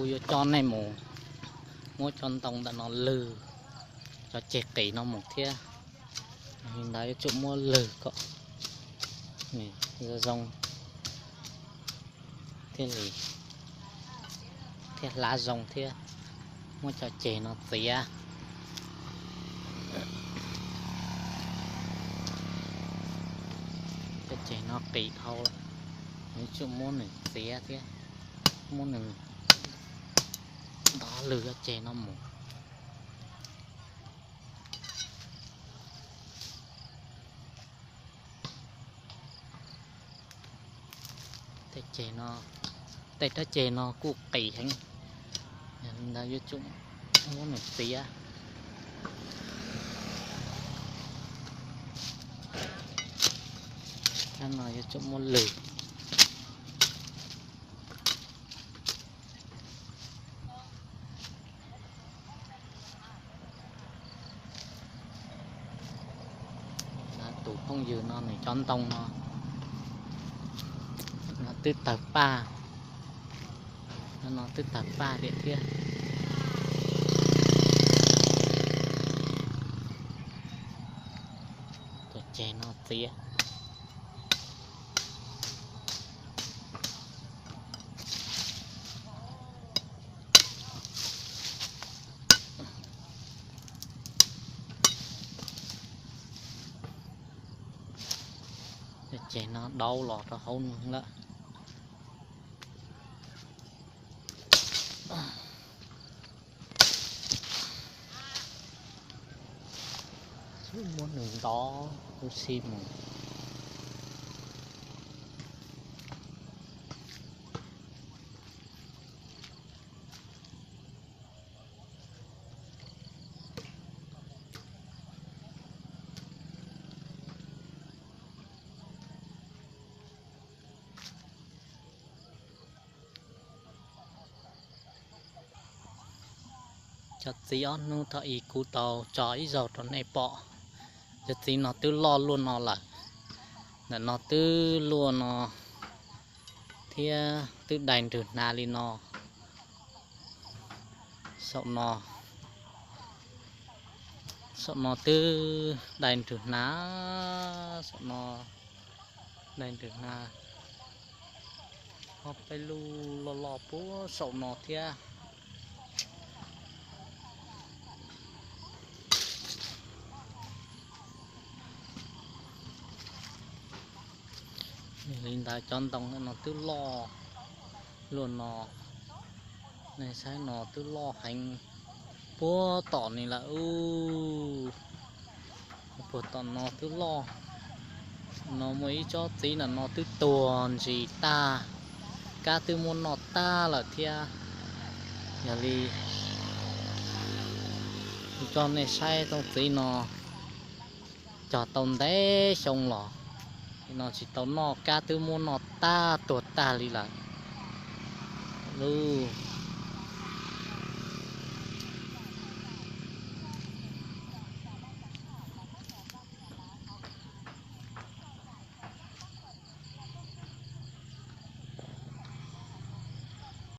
Kuv yuav coj nej mus muab cov ntoo ntawm no lwg, cov ceg qis no mus thiab. Li ntawd yuav tsum muab lwg kom zoo zoo thiaj li, thiaj hlav zoo thiab. Muab cov ceg no txiav. Cov ceg no qis dhau lawm, yuav tsum muab nws txiav thiab, muab nws ntov lwg cov ceg no mus. Tej ceg no, tej rab ceg no kuj qis heev, yog li ntawd yuav tsum muab nws txiav. Cov no yuav tsum muab lwg. Tus phooj ywg no nws cov ntoo no, no twb tawg paj, no twb tawg paj tiag thiab. Tus ceg no txiav. Cov ceg no dauv los rau hauv no lawm. Muab nws ntov huv si mus. Cov txiv ob hnub thaum ub kuv tau tso ib zaug rau nej pom. Cov txiv no twb loj luaj no lawm. Ntawm no twb luaj no thiab twb dai nrwg hnav li no. Saum no, saum no twb dai nrwg hnav, saum no dai nrwg hnav. Ho peb lub loj loj puag saum no thiab. Li ntawd cov ntoo no twb loj luaj no, nej saib no twb loj heev puag tom ni lawm. Puag tom no twb loj. No muaj ib tsob txiv ntawm no twb tuag ntsis tag, kab twb muab noj tag lawm thiab. Yog li kuv coj nej saib tsob txiv no cog tau ntev xyoo los, no tsis tau noj, kab twb muab noj tag tuag tag li lawm. Lub